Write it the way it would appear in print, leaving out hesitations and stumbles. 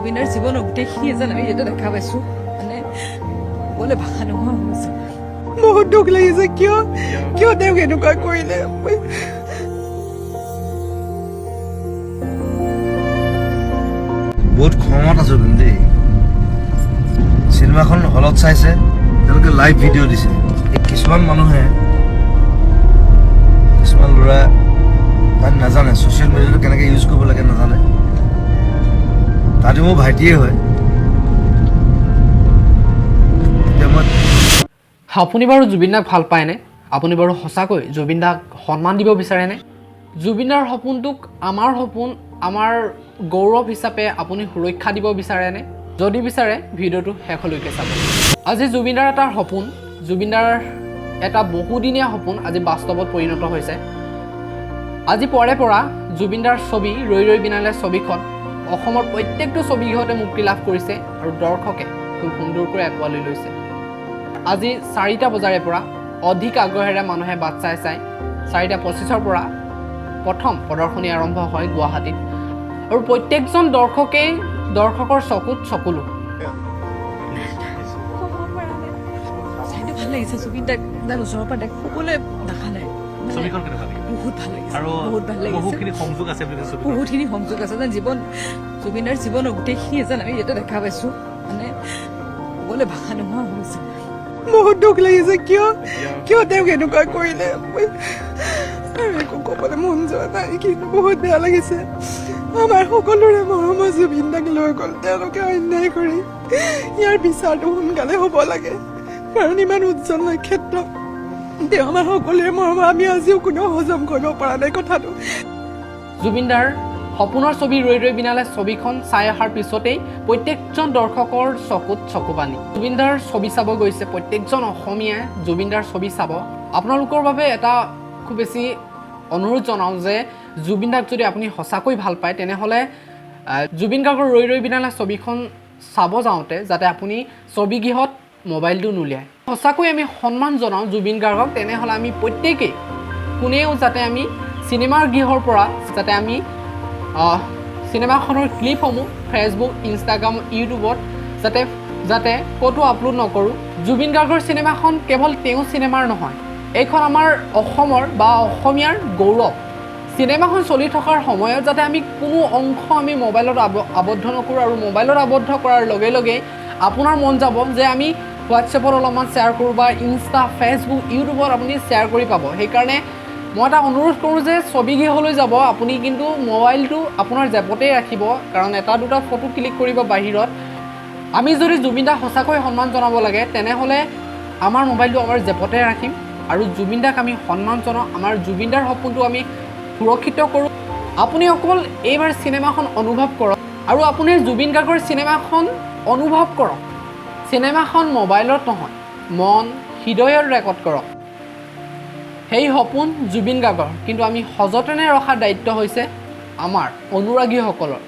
জুবিনৰ জীৱনৰ গোটেইখিনি যেন আমি যেতিয়া দেখা পাইছো, মানে ক'বলৈ ভাষা নোহোৱা হৈ গৈছে। বহুত দুখ লাগিছে। কিয় কিয় তেওঁক এনেকুৱা কৰিলে? বহুত খঙত আছো কিন্তু দেই। চিনেমাখন হলত চাইছে, তেওঁলোকে লাইভ ভিডিঅ' দিছে। এই কিছুমান মানুহে, কিছুমান ল'ৰা তাত নাজানে, ছ'চিয়েল মিডিয়াটো কেনেকৈ ইউজ কৰিব লাগে নাজানে। তাতে মোৰ ভাইটিয়ে হয়। এতিয়া মই আপুনি বাৰু জুবিন দাক ভাল পায়নে? আপুনি বাৰু সঁচাকৈ জুবিন দাক সন্মান দিব বিচাৰেনে? জুবিনদাৰ সপোনটোক আমাৰ সপোন, আমাৰ গৌৰৱ হিচাপে আপুনি সুৰক্ষা দিব বিচাৰেনে? যদি বিচাৰে, ভিডিঅ'টো শেষলৈকে চাব। আজি জুবিনদাৰ এটা সপোন, জুবিনদাৰ এটা বহুদিনীয়া সপোন আজি বাস্তৱত পৰিণত হৈছে। আজি পুৱাৰে পৰা জুবিনদাৰ ছবি ৰৈ ৰৈ বিনালে ছবিখন অসমৰ প্ৰত্যেকটো ছবিগৃহতে মুক্তি লাভ কৰিছে আৰু দৰ্শকে খুব সুন্দৰকৈ আঁকোৱালি লৈছে। আজি 4টা বজাৰে পৰা অধিক আগ্ৰহেৰে মানুহে বাট চাই চাই 4:25ৰ পৰা প্ৰথম প্ৰদৰ্শনী আৰম্ভ হয় গুৱাহাটীত আৰু প্ৰত্যেকজন দৰ্শকেই, দৰ্শকৰ চকুত চকুলো। ক'ব পৰা নাই। চাইতো ভাল লাগিছে। জুবিন দাক যেন ওচৰৰ পৰা ক'বলৈ দেখা নাই মানে। ছবিখন কেনেকুৱা লাগিল? বহুত ভাল লাগিছে। আৰু বহুত ভাল লাগিছে। বহুখিনি সংযোগ আছে বুলি কৈছে ছবিখনত। বহুতখিনি সংযোগ আছে, যেন জীৱন, জুবিনৰ জীৱনৰ গোটেইখিনি যেন আমি যেতিয়া দেখা পাইছো, মানে ক'বলৈ ভাষা নোহোৱা হৈ গৈছে। বহুত দুখ লাগিছে। কিয় কিয় তেওঁক এনেকুৱা কৰিলে? আৰু একো ক'বলৈ মন যোৱা নাই, কিন্তু বহুত বেয়া লাগিছে। আমাৰ সকলোৰে মৰমৰ জুবিন দাক লৈ গ'ল তেওঁলোকে অন্যায় কৰি। ইয়াৰ বিচাৰটো সোনকালে হ'ব লাগে, কাৰণ ইমান উজ্জ্বল নক্ষত্ৰ তেওঁ, আমাৰ সকলোৰে মৰমৰ। আমি আজিও কোনেও হজম কৰিব পৰা নাই কথাটো। জুবিনদাৰ সপোনৰ ছবি ৰৈ ৰৈ বিনালে ছবিখন চাই অহাৰ পিছতেই প্ৰত্যেকজন দৰ্শকৰ চকুত চকুপানী। জুবিনদাৰ ছবি চাব গৈছে প্ৰত্যেকজন অসমীয়াই জুবিনদাৰ ছবি চাব। আপোনালোকৰ বাবে এটা খুব বেছি অনুৰোধ জনাওঁ যে জুবিনদাক যদি আপুনি সঁচাকৈ ভাল পায়, তেনেহ'লে জুবিন গাৰ্গৰ ৰৈ ৰৈ বিনালে ছবিখন চাব যাওঁতে যাতে আপুনি ছবিগৃহত মোবাইলটো নুলিয়ায়। সঁচাকৈ আমি সন্মান জনাওঁ জুবিন গাৰ্গক, তেনেহ'লে আমি প্ৰত্যেকেই কোনেও যাতে আমি চিনেমাৰ গৃহৰ পৰা যাতে আমি চিনেমাখনৰ ক্লিপসমূহ ফেচবুক, ইনষ্টাগ্ৰাম, ইউটিউবত যাতে ক'তো আপলোড নকৰোঁ। জুবিন গাৰ্গৰ চিনেমাখন কেৱল তেওঁ চিনেমাৰ নহয়, এইখন আমাৰ অসমৰ বা অসমীয়াৰ গৌৰৱ। চিনেমাখন চলি থকাৰ সময়ত যাতে আমি কোনো অংশ আমি মোবাইলত আবদ্ধ নকৰোঁ আৰু মোবাইলত আবদ্ধ কৰাৰ লগে লগেই আপোনাৰ মন যাব যে আমি হোৱাটছএপত অলপমান শ্বেয়াৰ কৰোঁ বা ইনষ্টা, ফেচবুক, ইউটিউবত আপুনি শ্বেয়াৰ কৰি পাব। সেইকাৰণে মই এটা অনুৰোধ কৰোঁ যে ছবিগৃহলৈ যাব আপুনি, কিন্তু মোবাইলটো আপোনাৰ জেপতেই ৰাখিব, কাৰণ এটা দুটা ফটো ক্লিক কৰিব বাহিৰত। আমি যদি জুবিন দাক সঁচাকৈ সন্মান জনাব লাগে, তেনেহ'লে আমাৰ মোবাইলটো আমাৰ জেপতে ৰাখিম আৰু জুবিন দাক আমি সন্মান জনাওঁ, আমাৰ জুবিন দাৰ সপোনটো আমি সুৰক্ষিত কৰোঁ। আপুনি অকল এইবাৰ চিনেমাখন অনুভৱ কৰক আৰু আপুনি জুবিন গাৰ্গৰ চিনেমাখন অনুভৱ কৰক। চিনেমাখন মোবাইলত নহয়, মন হৃদয়ত ৰেকৰ্ড কৰক। সেই সপোন জুবিন গাৰ্গৰ, কিন্তু আমি সযতনে ৰখাৰ দায়িত্ব হৈছে আমাৰ অনুৰাগীসকলৰ।